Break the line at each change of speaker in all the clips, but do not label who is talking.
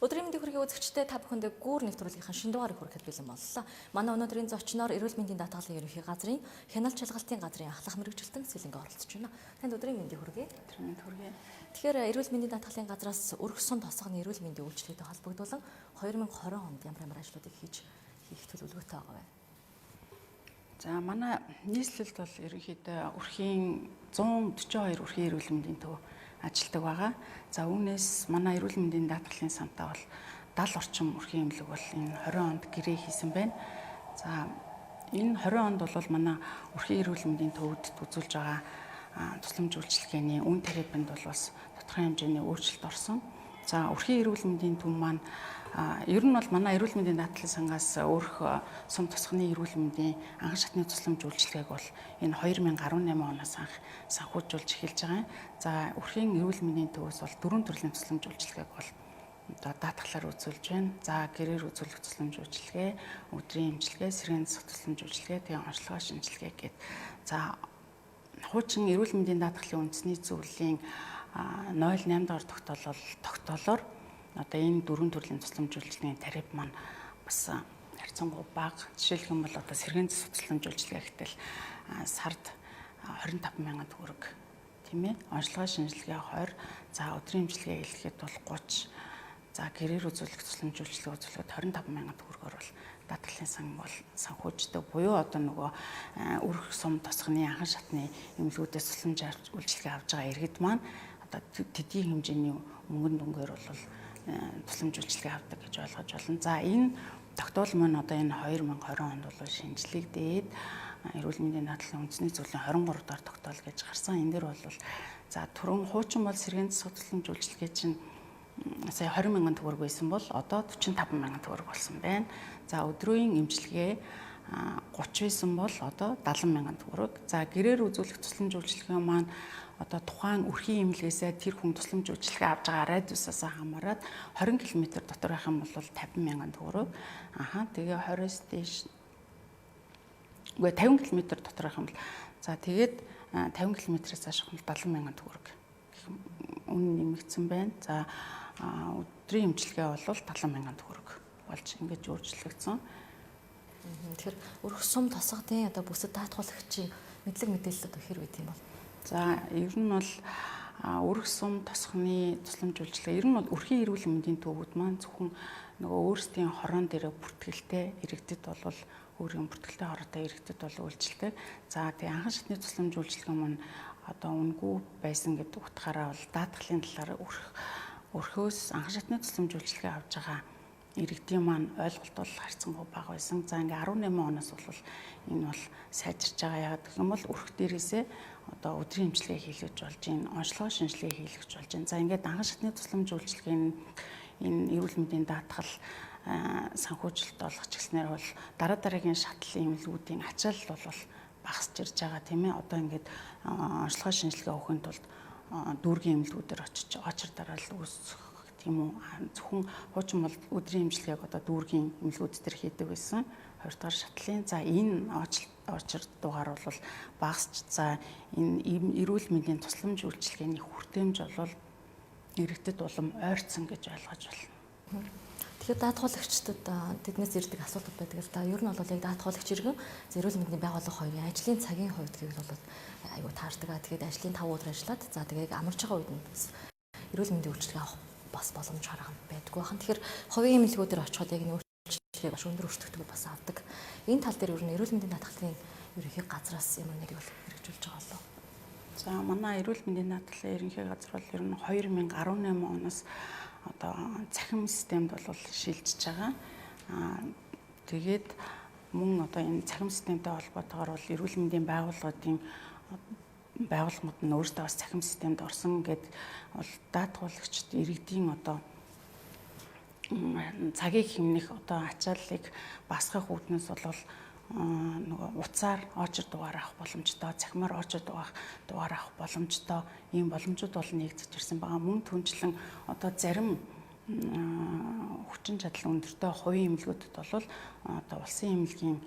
Өдрийн мэндийг хүргэе үзэгчдээ, та бүхэндээ гүүр нэвтрүүлгийнхаа шинэ дугаарыг хүрэхэд бэлэн боллоо. Манай өнөөдрийн зочноор эрүүл мэндийн даатгалын ерөнхий газрын хяналт шалгалтын газрын ахлах мэргэжилтэн Сэлэнгэ оролцож байна. Танд өдрийн мэндийг хүргэе.
Өдрийн мэнд хүргэе.
Тэгэхээр эрүүл мэндийн даатгалын газраас өргөсөн тосгоны эрүүл мэндийн үйлчилгээтэй холбогдуулан 2020 онд ямар ямар ажлуудыг хийх төлөвлөгөөтэй байгаа вэ?
За, манай нийслэлд бол ерөнхийдөө өрхийн 142 өрхийн эрүүл мэндийн төв ажилладаг байгаа. За, үүнээс манай эрүүл мэндийн даатгалын сантаа бол 70 орчим өрхийн эмнэлэг бол энэ 20 онд гэрээ хийсэн байна. За, энэ 20 онд бол манай өрхийн эрүүл мэндийн төвөд үзүүлж байгаа тусламж үйлчилгээний үн тарифанд бол бас тодорхой хэмжээний өөрчлөлт орсон. За, өрхийн эрүүл мэндийн төв маань ер нь бол манай эрүүл мэндийн даатгалын сангаас өөрөх сум тусганы эрүүл мэндийн анхан шатны тусламж үйлчилгээг бол энэ 2018 оноос анх санхүүжүүлж эхэлж байгаа юм. За, өрхийн эрүүл мэндийн төвөөс бол дөрвөн төрлийн тусламж үйлчилгээг бол одоо даатгалаар үзүүлж байна. За, гэрээр үзүүлэх тусламж үйлчилгээ, өдрийн эмчилгээ, сэргээн засах тусламж үйлчилгээ, тэгээ онцлогоо шинжилгээ гээд. За, хуучин эрүүл мэндийн даатгалын үндэсний зөвлөлийн 08 дугаар тогтоолоор одоо энэ дөрвөн төрлийн тусламж үйлчилгээний тариф маань бас харьцангуй бага. Жишээлх юм бол одоо сэргээн засах тусламж үйлчилгээ гэтэл сард 25 мянган төгрөг, тийм ээ. Онцлогоо шинжилгээ 20, за өдрийн эмчилгээ хэлэхэд бол 30, за гэрээр үзүүлэх тусламж үйлчилгээ үзүүлэхэд 25 мянган төгрөгөөр бол даатгалын сан бол санхүүждэг буюу одоо нөгөө өрх сум тосгоны анхан шатны эмнэлгүүдээс тусламж үйлчилгээ авж байгаа иргэд маань одоо тэдний хэмжээний мөнгөн дүнгээр бол тусламж үйлчилгээ авдаг гэж ойлгож байна. За, энэ тогтоол маань одоо энэ 2020 онд бол шинжлэгдээд эрүүл мэндийн даатгалын үндэсний зөвлөлийн 23 дахь тогтоол гэж гарсан. Энэ дээр бол за түрүүн хуучин бол сэргээн засах тусламж үйлчилгээ чинь сая 20 мянган төгрөг байсан бол одоо 45 мянган төгрөг болсон байна. За, өдрийн эмчилгээ 30 байсан бол одоо 70 мянган төгрөг. За, гэрээр үзүүлэх тусламж үйлчилгээ маань одоо тухайн өрхийн эмнэлгээсээ тэр хүн тусламж үйлчилгээ авж байгаа радиусаас хамаарат 20 км дотор байх юм бол 50 мянган төгрөг. Аха, тэгээ 20-оос дээш, үгүй, 50 км дотор байх юм бол, за тэгээд 50 км-ээс цааш бол 70 мянган төгрөг гэх үнэ нэмэгдсэн байна. За, өдрийн эмчилгээ бол 70 мянган төгрөг болж ингэж өөрчлөгдсөн.
Тэгэхээр өрх сум тосгодын одоо бүсэд даатгуулагчийн мэдлэг мэдээлэл одоо хэр байд юм бол?
За, ер нь бол өрх сум тосгоны тусламж үйлчилгээ ер нь бол өрхийн эрүүл мэндийн төвүүд маань зөвхөн нөгөө өөрсдийн хорон дээрээ бүртгэлтэй иргэдэд бол, өөрийн бүртгэлтэй хороотой иргэдэд бол үйлчилдэг. За, тэгээ анхан шатны тусламж үйлчилгээ маань одоо үнэгүй байсан гэдэг утгаараа бол даатгалын талаар өрхөөс анхан шатны тусламж үйлчилгээ авж байгаа иргэдийн маань ойлголт бол харьцангуй бага байсан. За, ингээ 18 оноос бол энэ бол сайжирч байгаа. Яагаад гэх юм бол өрх дээрээсээ одоо өдрийн эмчилгээ хийлгэж болж байна, онцлогоо шинжилгээ хийлгэж болж байна. За, ингээд анхан шатны тусламж үйлчилгээний энэ эрүүл мэндийн даатгал санхүүжилт олгоч гэснээр бол дараа дараагийн шатлалын эмнэлгүүдийн ачаал бол багасч ирж байгаа, тийм ээ. Одоо ингээд онцлогоо шинжилгээ өгөхийн тулд дүүргийн эмнэлгүүдээр очиж очир дараал үүсгэх, тийм үү. Зөвхөн хуучин бол өдрийн эмчилгээг одоо дүүргийн эмнэлгүүд дээр хийдэг байсан. Хоёр дахь шатлалын, за, энэ очир дугаар бол багасч, за, энэ эрүүл мэндийн тусламж үйлчилгээний хүртээмж бол иргэдэд улам ойрцсон гэж ойлгож байна.
Тэгэхээр даатгуулагчдад тэднээс ирдэг асуултууд байдаг л да. Ер нь бол яг даатгуулагч иргэн, эрүүл мэндийн байгууллага хоёрын ажлын цагийн хувьд гэвэл бол айгүй таардаг. Тэгээд ажлын 5 өдөр ажиллаад, за тэгээд амарч байгаа үед нь бас эрүүл мэндийн үйлчилгээ авах бас боломж харган байдгүй бахан. Тэгэхээр хувийн эмнэлгүүдээр очиход яг энэ үйлчилгээг маш өндөр өртөгтэйгээр бас авдаг. Энэ тал дээр ер нь эрүүл мэндийн даатгалын ерөнхий газраас ямар нэг бол хэрэгжүүлж байгаа болов?
За, манай эрүүл мэндийн даатгалын ерөнхий газар бол ер нь 2018 оноос одоо цахим системд бол шилжиж байгаа. Тэгээд мөн одоо энэ цахим системтэй холбоотойгоор бол эрүүл мэндийн байгууллагуудын байгууллагууд нь өөрсдөө бас цахим системд орсон гэд бол даатгуулагчд иргэдийн одоо цагийг хэмнэх, одоо ачааллыг багасгах үүднээс бол нөгөө утсаар очир дугаар авах боломжтой, цахимаар очир дугаар авах боломжтой ийм боломжууд бол нэгдэж ирсэн байгаа. Мөн түнчлэн одоо зарим хүчин чадал өндөртэй хувийн эмнэлгүүдэд бол одоо улсын эмнэлгийн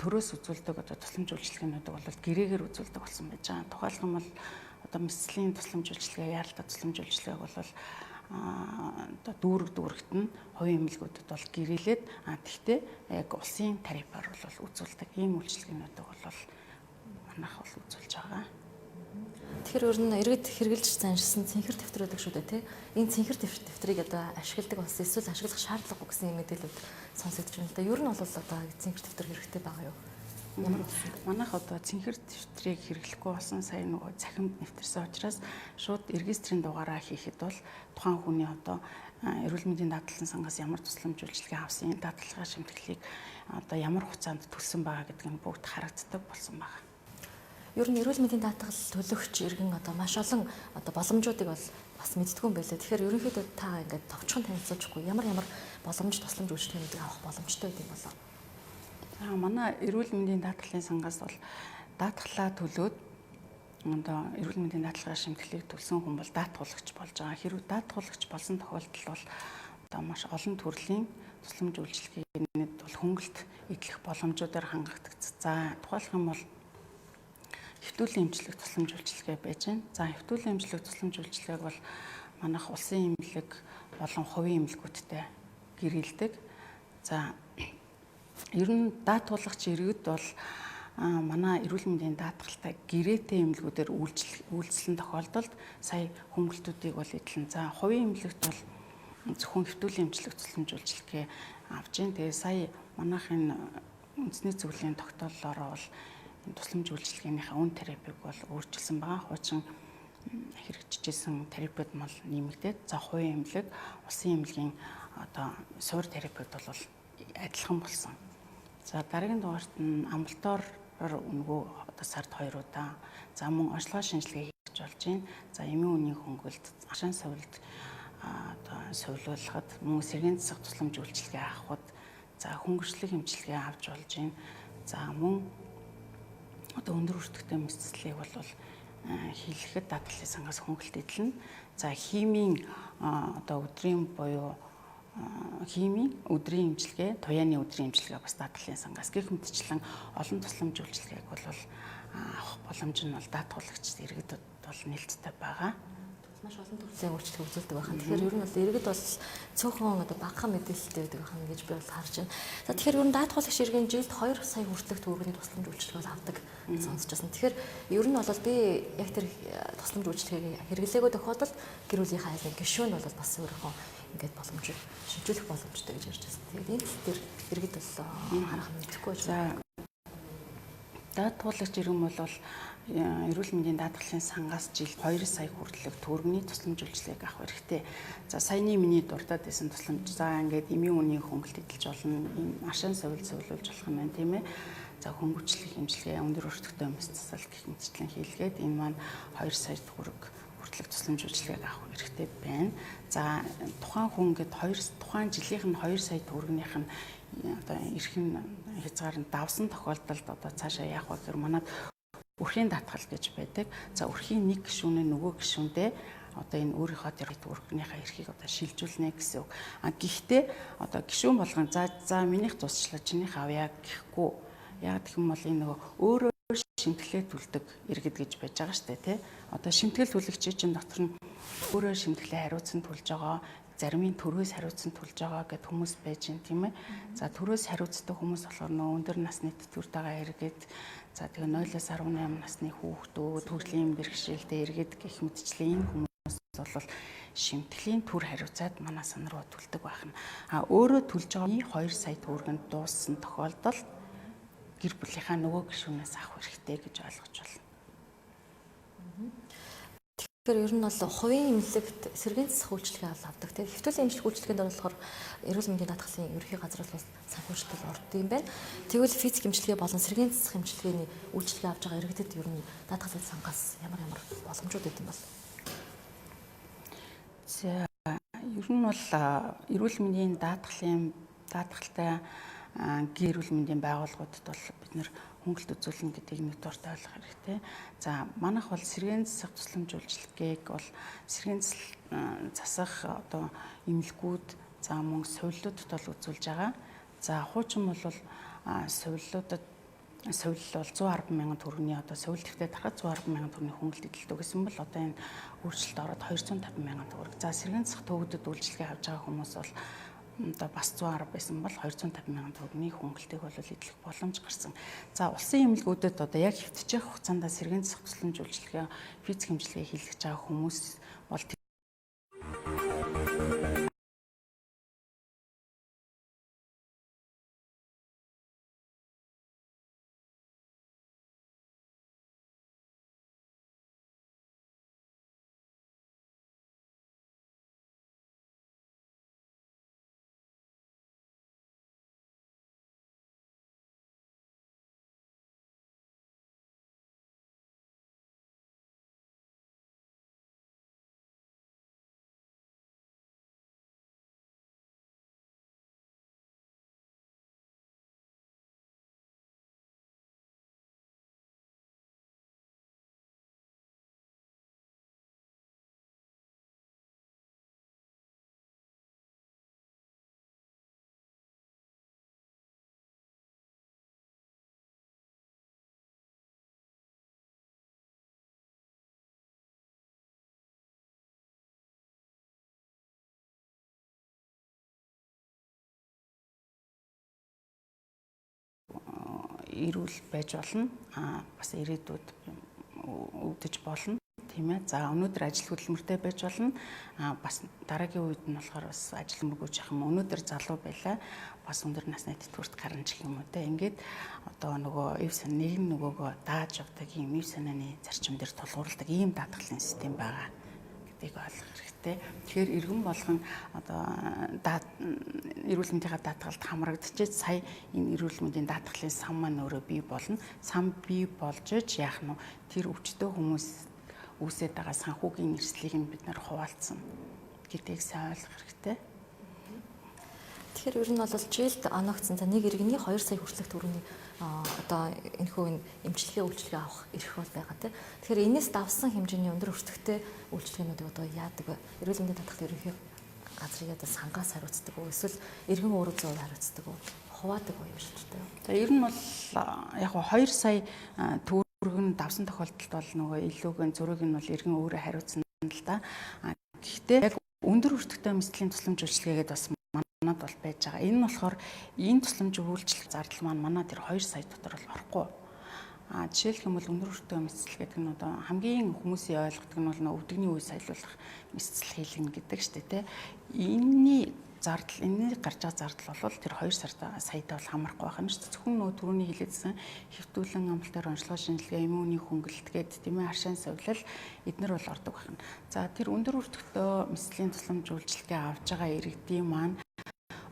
төрөөс үзүүлдэг одоо тусламж үйлчилгээнүүдийг бол гэрээгээр үзүүлдэг болсон байж байгаа. Тухайлх юм бол одоо мэслийн тусламж үйлчилгээ, яаралтай тусламж үйлчилгээг бол одоо дүүрэгт нь хувийн эмнэлгүүдэд бол гэрээлээд, тэгтээ яг улсын тарифаар бол үзүүлдэг. Ийм үйлчилгээнүүдийг бол манайх бол үзүүлж байгаа.
Тэгэхээр ер нь иргэд хэрэгжилж заншсан цэнхэр дэвтэр байдаг шүү дээ, тий. Энэ цэнхэр дэвтрийг одоо ашигладаг бас эсвэл ашиглах шаардлагагүй гэсэн юм мэдээлэлүүд сонсогдож байна л да. Ер нь бол одоо цэнхэр дэвтэр хэрэгтэй байгаа юу?
Ямар болсон бэ? Манайх одоо цэнхэр дэвтрийг хэрэглэхгүй болсон, сая нөгөө цахимд нэвтэрсэн учраас шууд регистрийн дугаараа хийхэд бол тухайн хүний одоо эрүүл мэндийн даатгалын сангаас ямар тусламж үйлчилгээ авсан, даатгалын шимтгэлийг одоо ямар хугацаанд төлсөн байгаа гэдэг нь бүгд харагддаг болсон байна.
Ер нь эрүүл мэндийн даатгал төлөгч иргэн одоо маш олон одоо боломжуудыг бол бас мэддэггүй юм байлээ. Тэгэхээр ерөнхийдөө та ингээд товчхон танилцуулчихгүй ямар ямар боломж тусламж үйлчилгээнүүдийг авах боломжтой байд юм болоо?
За, манай эрүүл мэндийн даатгалын сангаас бол даатгалаа төлөөд одоо эрүүл мэндийн даатгалын шимтгэлийг төлсөн хүн бол даатгуулагч болж байгаа. Хэрвээ даатгуулагч болсон тохиолдолд бол одоо маш олон төрлийн тусламж үйлчилгээний бол хөнгөлт эдлэх боломжуудаар хангагдагдсан. За, тухайлах юм бол хэвтүүлийн эмчилгээ тусламж үйлчилгээ байж байна. За, хэвтүүлийн эмчилгээ тусламж үйлчилгээг бол манайх улсын эмнэлэг болон хувийн эмнэлгүүдтэй гэрэлдэг. За, ер нь даатгуулагч иргэд бол манай эрүүл мэндийн даатгалтай гэрээтэй эмнэлгүүдээр үйлчлэн тохиолдолд сая хөнгөлтүүдийг бол эдлэн. За, хувийн эмнэлэгт бол зөвхөн хэвтүүлийн эмчилгээ тусламж үйлчилгээ авч байна. Тэгээ сая манайх энэ үндэсний зөвлөлийн тогтооллоороо бол тусламж үйлчилгээнийхээ үн тарифыг бол өөрчилсөн байгаа. Хуучин хэрэгжижсэн тарифууд мал нэмэгдээд, за, хувийн эмнэлэг, улсын эмнэлгийн одоо суур тарифууд бол адилхан болсон. За, дараагийн дугаарт нь амбулаториор үнэгүй одоо сард 2 удаа, за, мөн онцлогоо шинжилгээ хийж болж байна. За, эмийн үнийн хөнгөлт, ашаан сувилд одоо сувилуулахад, мөн сэргээн засах тусламж үйлчилгээ авахад, за, хөнгөрчлөх эмчилгээ авч болж байна. За, мөн одоо өндөр өртөгтэй мэсцлийг бол хийлгэхэд даатгалын сангаас хөнгөлт эдлэнэ. За, химийн одоо өдрийн буюу химийн өдрийн эмчилгээ, туяаны өдрийн эмчилгээ бас даатгалын сангаас гэх мэтчлэн олон тусламж үйлчилгээг бол авах боломж нь бол даатгуулагч иргэдэд бол нээлттэй байгаа.
Маш олон төрлийн үйлчлэг үзүүлдэг байна. Тэгэхээр ер нь бол иргэд бол цөөхөн одоо багахан мэдээлэлтэй байдаг байна гэж би бол харж байна. За, тэгэхээр ер нь даатгуулагч иргэн жилд 2 сая хүртэлх төгрөгийн тусламж үйлчилгээ бол авдаг гэж сонсч байсан. Тэгэхээр ер нь бол би яг тэр тусламж үйлчилгээг хэрэглээгүй тохиолдолд гэр бүлийнхээ айл нэг гишүүн нь бол бас өөрийнхөө ингээд боломжийг шинжүүлэх боломжтой гэж ярьж байсан. Тэгээд энэ тал дээр иргэд бол харах мэдэхгүй байж
байна. Даатгуулагч иргэн бол эрүүл мэндийн даатгалын сангаас жилд 2 сая хүртэлх төгрөгийн тусламж үйлчилгээг авах хэрэгтэй. За, саяны миний дуртад байсан тусламж, за, ингээд эмийн үнийн хөнгөлт эдэлж болно, ийм ашаан сувил сувилуулж болох юм байна, тийм ээ. За, хөнгөвчлөх эмчилгээ, өндөр өртөгтэй мэс засал гэх мэтчлэн хийлгээд энэ маань 2 сая төгрөг хүртэлх тусламж үйлчилгээг авах хэрэгтэй байна. За, тухайн хүн ингээд тухайн жилийнх нь 2 сая төгрөгнийх нь одоо эрхэн хязгаар нь давсан тохиолдолд одоо цаашаа яах вэ гэхээр манад өрхийн даатгал гэж байдаг. За, өрхийн нэг гишүүн нь нөгөө гишүүндээ одоо энэ өөрийнхөө тэр төгрөгнийхээ эрхийг одоо шилжүүлнэ гэсэн үг. А гэхдээ одоо гишүүн болгон за минийх тусчлаа, чинийх авъя гэхгүй. Яг гэх юм бол энэ нөгөө өөрөө шимтгэлээ түлдэг иргэд гэж байж байгаа штэ, тий. Одоо шимтгэл түлэгчийн чинь дотор нь өөрөө шимтгэлээ хариуцсан түлж байгаа, зарим нь төрөөс хариуцсан түлж байгаа гэд хүмүүс байж гин, тийм ээ. За, төрөөс хариуцдаг хүмүүс болохоор нөө өндөр насны тэтгэврт байгаа иргэд, за, тэгээ 0-аас 18 насны хүүхдүүд, төрлийн бэрхшээлтэй иргэд гэх мэтчлэн энэ хүмүүс бол шимтгэлийн төр хариуцаад манай сан руу түлдэг байх нь. А өөрөө төлж байгаа 2 сая төгрөгөнд дууссан тохиолдолд гэр бүлийнхаа нөгөө гишүүнээс авах хэрэгтэй гэж ойлгож байна.
Тэгэхээр ер нь бол хувийн эмнэлэгт сэргээн засах үйлчилгээ авдаг. Тэгэхээр хэвтүүлийн эмчлэх үйлчилгээнд болохоор эрүүл мэндийн даатгалын ерөнхий газар бол санхүүжилтэл ордог юм байна. Тэгвэл физик эмчилгээ болон сэргээн засах эмчилгээний үйлчилгээ авч байгаа иргэдэд ер нь даатгалын сангаас ямар ямар боломжууд өгдөг юм бол?
За, ер нь бол эрүүл мэндийн даатгалын даатгалтай гэр эрүүл мэндийн байгууллагуудад бол бид нэр хөнгөлт үзүүлнэ гэдгийг нэгдүгээрт ойлгох хэрэгтэй. За, манайх бол сэргээн засах тусламж үйлчилгээг бол сэргээн засах одоо эмнэлгүүд, за, мөн сувиллуудад бол үзүүлж байгаа. За, хуучин бол сувиллуудад сувилал бол 110 мянган төгрөгийн одоо сувил твтээ дарахад 110 мянган төгрөгийн хөнгөлт эдэлдэг гэсэн бол одоо энэ өөрчлөлт ороод 250 мянган төгрөг. За сэргээн засах төвөдөд үйлчилгээ авж байгаа хүмүүс бол одоо бас 110 байсан бол 250 мянган төгрөгийн хөнгөлтийг бол эдлэх боломж гарсан. За улсын эмнэлгүүдэд одоо яг хэвтэж явах хугацаанд сэргээн засах тусламж үйлчилгээ, физик хэмжлэгээ хийлгэж байгаа хүмүүс бол эрүүл байж болно. Бас ирээдүйд өвдөж болно, тийм ээ. За өнөөдөр ажил хөдөлмөртэй байж болно. Бас дараагийн үед нь болохоор бас ажил мөргөж явах юм. Өнөөдөр залуу байлаа. Бас өндөр насны тэтгэврт гарна ч гэх юм уу те. Ингээд одоо нөгөө эв сан нэг нь нөгөөгөө дааж явдаг ийм эв санааны зарчим дээр тулгуурладаг ийм даатгалын систем байгаа гэдгийг ойлгох хэрэгтэй. Тэгэхээр иргэн болгон одоо эрүүл мэндийнхаа даатгалд хамрагдчихэж сая энэ эрүүл мэндийн даатгалын сан маань өөрөө бий болно. Сан бий болж иж яах нь тэр өвчтөе хүмүүс үүсээд байгаа санхүүгийн эрсдлийг нь бид нар хуваалцсан гэдгийг сайн ойлгох хэрэгтэй.
Тэгэхээр ер нь бол жилд оногдсон за нэг иргэний 2 сая хүртэлх төгрөгийн одоо энэхүү энэ эмчилгээ үйлчилгээ авах эрх бол байгаа тийм. Тэгэхээр энэс давсан хэмжээний өндөр өртөгтэй үйлчилгээнүүдийг одоо яадаг вэ? Эрүүл мэндийн даатгалын ерөнхий газрыг одоо сангаас хариуцдаг уу? Эсвэл иргэн өөрөө 100% хариуцдаг уу? Хуваадаг уу юм шилжтэй.
За ер нь бол яг 2 сая төгрөг нь давсан тохиолдолд бол нөгөө илүүг нь зөрүүг нь бол иргэн өөрөө хариуцна л да. Гэхдээ яг өндөр өртөгтэй мэслийн тусламж үйлчилгээгээд бас манад бол байж байгаа. Энэ нь болохоор энэ тусламж үйлчлэх зардал маань манай тэр 2 сая дотор бол орохгүй. Жишээлх юм бол өндөр өртөгтэй мэсэл гэдэг нь одоо хамгийн хүмүүсийн ойлгодог нь бол өвдөгний үе саялуулах мэсэл хийлгэнэ гэдэг шүү дээ, тэ. Энийний зардал, энэний гарч байгаа зардал бол тэр 2 саятай бол хамрахгүй байх юм шүү дээ. Зөвхөн нөгөө түрүүний хэлээдсэн хэвтүүлэн амлалтаар онцлогоо шинжилгээ, иммуны хөнгөлөлт гээд тийм ээ, харшаан сувилал эднэр бол ордог байх нь. За тэр өндөр өртөгтэй мэслийн тусламж үйлчилгээ авж байгаа иргэдийн маань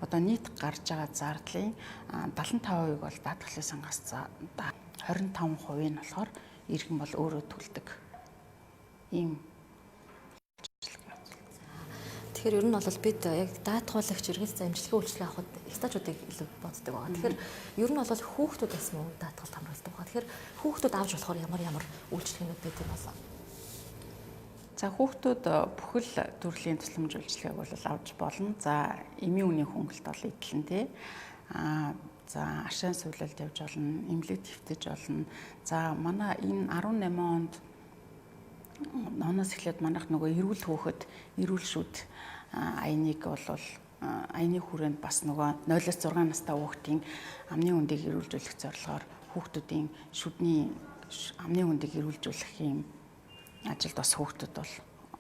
одоо нийт гарч байгаа зардлын 75% бол даатгалын сангаас 25% нь болохоор иргэн бол өөрөө төлдөг. Ийм.
Тэгэхээр ер нь бол бид яг даатгуулагч иргэн за эмчилгээ үйлчилгээ авахд стажуудыг илүү боддог байгаа. Тэгэхээр ер нь бол хүүхдүүд бас мөн даатгалд хамруулдаг байгаа. Тэгэхээр хүүхдүүд авч болохоор ямар ямар үйлчилгээнүүд байдаг юм болоо?
За хүүхдүүд бүхэл төрлийн тусламж үйлчилгээг бол авч болно. За эмийн үнийн хөнгөлт бол эдлэн тий. За аршаан сувилалд явж болно, эмнэлэгт хэвтэж болно. За манай энэ 18 онд оноос эхлээд манайх нөгөө эрүүл хүүхэд, эрүүл шүд аяныг бол аяны хүрээнд бас нөгөө 0-6 настай хүүхдийн амны хүндийг эрүүлжүүлэх зорилгоор хүүхдүүдийн шүдний амны хүндийг эрүүлжүүлэх юм ажилд бас хүүхдүүд бол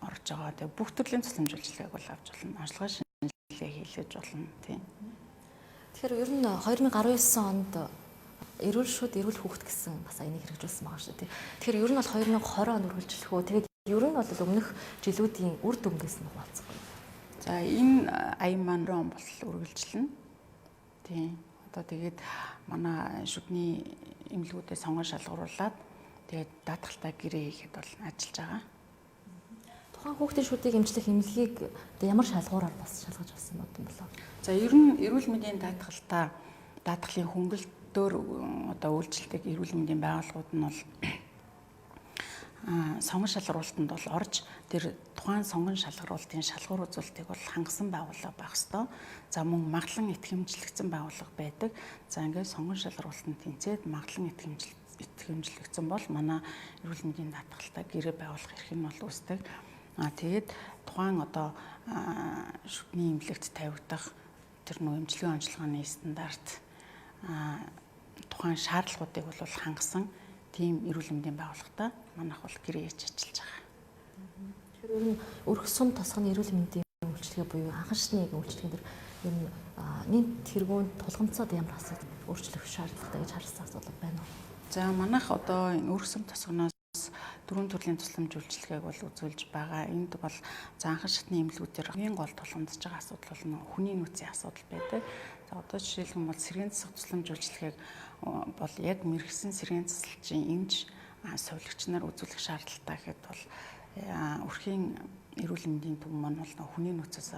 орж байгаа. Тэгээ бүх төрлийн тусламж үйлчилгээг бол авч болно. Онцлогоо шинжилгээ хийлгэж болно тийм.
Тэгэхээр ер нь 2019 онд эрүүл шүд, эрүүл хүүхэд гэсэн бас аяныг хэрэгжүүлсэн байгаа шүү дээ. Тэгэхээр ер нь бол 2020 онд үргэлжлэх үү? Тэгээд ер нь бол өмнөх жилүүдийн үр дүнгээс нь хуваалцахгүй.
За энэ аян маань он бол үргэлжлэнэ. Тийм. Одоо тэгээд манай шүдний эмнэлгүүдээ сонгон шалгаруулад тэгээд даатгалтай гэрээ хийхэд бол ажиллаж байгаа.
Тухайн хүүхдийн шүдийг эмчлэх эмнэлгийг одоо ямар шалгуураар бас шалгаж авсан юм болоо?
За ер нь эрүүл мэндийн даатгалтай даатгалын хөнгөлтөөр одоо үйлчлдэг эрүүл мэндийн байгууллагууд нь бол Сонгон шалгаруултанд бол орж тэр тухайн сонгон шалгаруултын шалгуур үзүүлэлтийг бол хангасан байгууллага байх ёстой. За мөн маглан итгэмжлэгдсэн байгууллага байдаг. За ингээд сонгон шалгаруултанд тэнцээд маглан итгэмжлэгдсэн бол манай эрүүл мэндийн даатгалтай гэрээ байгуулах эрх нь бол үүсдэг. Тэгээд тухайн одоо шүдний эмнэлэгт тавигдах тэр нөө эмчилгээ онцлогооны стандарт тухайн шаардлагуудыг бол хангасан тийм эрүүл мэндийн байгууллагатай манайх бол гэрээ хийж ажиллаж байгаа.
Тэгэхээр ер нь өрх сум тосгоны эрүүл мэндийн үйлчилгээ буюу анхан шатны үйлчилгээнд ер нь нийт тэргүүнд тулгамдсаад ямар асуудал өөрчлөх шаардлагатай гэж харсан асуудал байна уу?
За манайх одоо энэ өрх сум тосгоноос дөрвөн төрлийн тусламж үйлчилгээг бол үзүүлж байгаа. Энд бол за анхан шатны эмнэлгүүдээр хамгийн гол тулгамдж байгаа асуудал бол хүний нөөцийн асуудал байдаг. За одоо жишээлбэл бол сэргээн засах тусламж үйлчилгээг бол яг мэргэсэн сэргээн засалчийн эмч сувилагч нар үзүүлэх шаардлагатай гэхэд бол өрхийн эрүүл мэндийн төв маань бол хүний нөөцөөс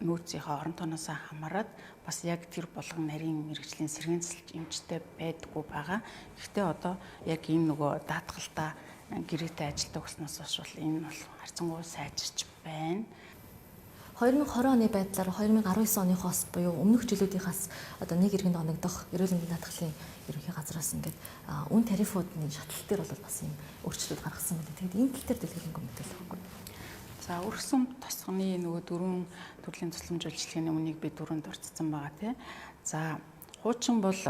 нөөцийнхөө орон тооноос хамаарат бас яг тэр болгон нарийн мэргэжлийн сэргээн засалч эмчтэй байдаггүй байгаа. Гэхдээ одоо яг энэ нөгөө даатгалтай гэрээтэй ажилтдаг болсноос хойш бол энэ бол харьцангуй сайжирч байна.
2020 оны байдлаар 2019 оныхоос буюу өмнөх жилүүдийнхаас одоо нэг иргэнд оногдох эрүүл мэндийн даатгалын ерөнхий газраас ингээд үн тарифуудын шатлал дээр бол бас юм өөрчлөлт гаргасан байна. Тэгээд энэ тал дээр дэлгэрэнгүй мэдээлэл өгөхгүй.
За өрхсөн тосгоны нөгөө дөрвөн төрлийн тусламж үйлчилгээний үнийг би дөрөнд дурдсан байгаа тий. За хуучин бол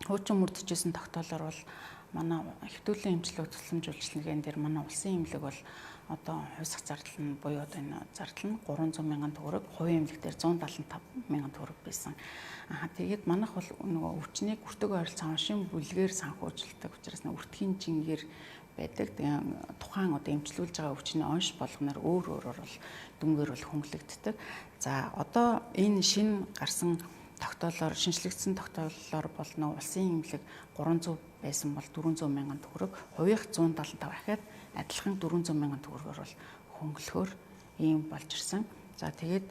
хуучин мөрдөжсэн тогтоолоор бол манай хэвтүүлийн эмчилгээ тусламж үйлчилгээн дээр манай улсын эмнэлэг бол одоо хувьсах зардал нь буюу одоо энэ зардал нь 300 мянган төгрөг, хувийн эмнэлэг дээр 175 мянган төгрөг байсан. Тэгээд манайх бол нөгөө өвчнийг өртөг ойролцоо оншийн бүлгээр санхүүжилдэг учраас өртгийн жингээр байдаг. Тэгээ тухайн одоо эмчлүүлж байгаа өвчний онш болгоноор өөр өөрөөр бол дүнгээр бол хөнгөлөгддөг. За одоо энэ шинэ гарсан тогтоолоор шинжлэгдсэн тогтоолоор бол нөө улсын эмнэлэг 300 байсан бол 400 мянган төгрөг, хувийнх 175 ахаад адилхан 400 мянган төгрөгөөр бол хөнгөлөхөөр ийм болж ирсэн. За тэгээд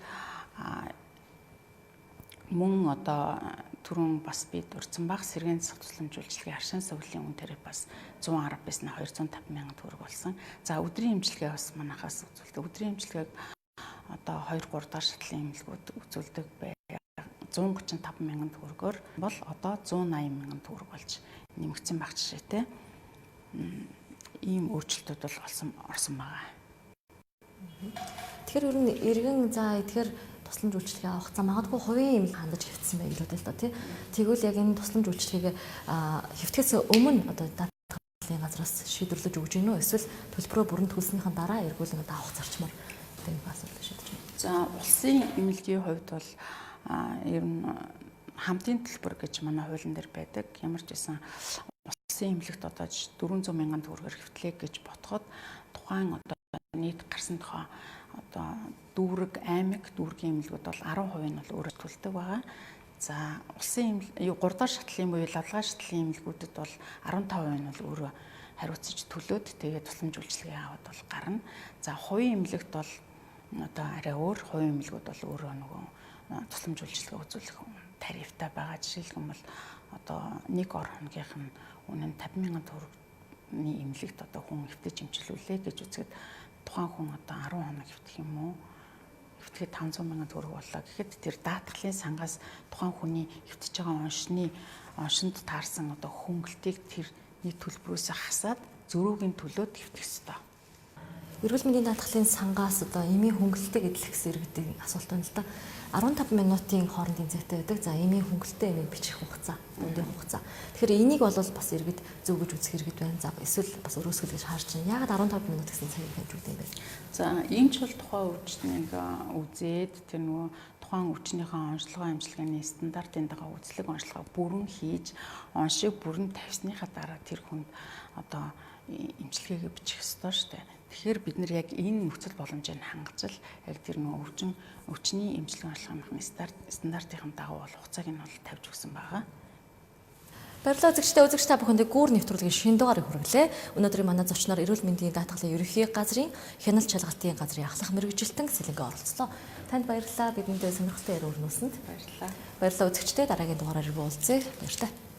мөн одоо түрүүн бас би дурдсан баг сэргээн засах тусламж үйлчилгээ аршин сувилын үн тариф бас 110 байсан 205 мянган төгрөг болсон. За өдрийн эмчилгээ бас манахаас үзүүлдэг. Өдрийн эмчилгээг одоо 2 3 дахь шатлалын эмнэлгүүд үзүүлдэг бай. 135 мянган төгрөгөөр бол одоо 180 мянган төгрөг болж нэмэгдсэн баг жишээтэй. Ийм өөрчлөлтүүд бол олсон орсон байгаа.
Тэгэхээр ер нь иргэн за эдгээр тусламж үйлчилгээ авах за магадгүй хувийн эмнэлэг хандаж хэвтсэн байх илүү л доо тий. Тэгвэл яг энэ тусламж үйлчилгээг хэвтгэхээс өмнө одоо даатгалын газраас шийдвэрлэж өгч гинүү эсвэл төлбөрөө бүрэн төлснийхэн дараа эргүүлэн одоо авах зарчмаар одоо энэ асуудал шийдэж байна.
За улсын эмнэлгийн хувьд бол ер нь хамтын төлбөр гэж манай хуулийн дээр байдаг. Ямар ч байсан улсын эмнэлэгт одоо 400 мянган төгрөгөөр хэвтлээ гэж бодоход тухайн одоо нийт гарсан тухай одоо дүүрэг, аймаг, дүүргийн эмнэлгүүд бол 10% нь бол өөрөө төлдөг байгаа. За улсын 3 дахь шатлалын буюу лавлгаа шатлалын эмнэлгүүдэд бол 15% нь бол өөрөө хариуцаж төлөөд тэгээд тусламж үйлчилгээ аваад бол гарна. За хувийн эмнэлэгт бол одоо арай өөр, хувийн эмнэлгүүд бол өөрөө нөгөө тусламж үйлчилгээ үзүүлэх тарифтай байгаа. Жишээлх юм бол одоо нэг ор хоногийнх нь үнэ нь 50 мянган төгрөгийн эмнэлэгт одоо хүн хэвтэж эмчилүүлээ гэж үзэхэд тухайн хүн одоо 10 хоног хэвтэх юм уу? Хэвтэхэд 500 мянган төгрөг боллоо гэхэд тэр даатгалын сангаас тухайн хүний хэвтэж байгаа оншны оншинд таарсан одоо хөнгөлтийг тэр нийт төлбөрөөсөө хасаад зөрүүгийн төлөөд хэвтэх ёстой.
Эрүүл мэндийн даатгалын сангаас одоо эмийн хөнгөлөлтийг эдлэх гэсэн иргэдийн асуулт байна л да. 15 минутын хоорондын зайтай байдаг. За эмийн хөнгөлөлтөө эмийг бичих хугацаа, дундын хугацаа. Тэгэхээр энийг бол бас иргэд зөв гэж үзэх иргэд байна. За эсвэл бас өрөөсгөл гэж харж байна. Яагаад 15 минут гэсэн цагийг тавьж өгдөг юм бэ?
За эмч бол тухайн өвчнийг үзээд тэр нөгөө тухайн өвчнийхээ онцлогоо эмчилгээний стандартын дагуу үзлэг онцлогоо бүрэн хийж оншийг бүрэн тавьсныхаа дараа тэр хүнд одоо эмчилгээгээ бичих ёстой шүү дээ. Тэгэхээр бид нэр яг энэ нөхцөл боломжийг хангаж л яг тэр нөгөө өвчний эмчилгээ онцлогын стандартын дагуу бол хугацааг нь бол тавьж өгсөн байгаа.
Баярлалаа үзэгчдээ, үзэгч та бүхэндээ гүүр нэвтрүүлгийн шинэ дугаарыг хүргэлээ. Өнөөдрийн манай зочноор эрүүл мэндийн даатгалын ерөнхий газрын хяналт шалгалтын газрын ахлах мэргэжилтэн Сэлэнгэ оролцлоо. Танд баярлалаа. Бидэндээ сонирхолтой яриа өрнүүлсэнд.
Баярлалаа.
Баярлалаа үзэгчдээ, дараагийн дугаараар уулзъя. Баярлалаа.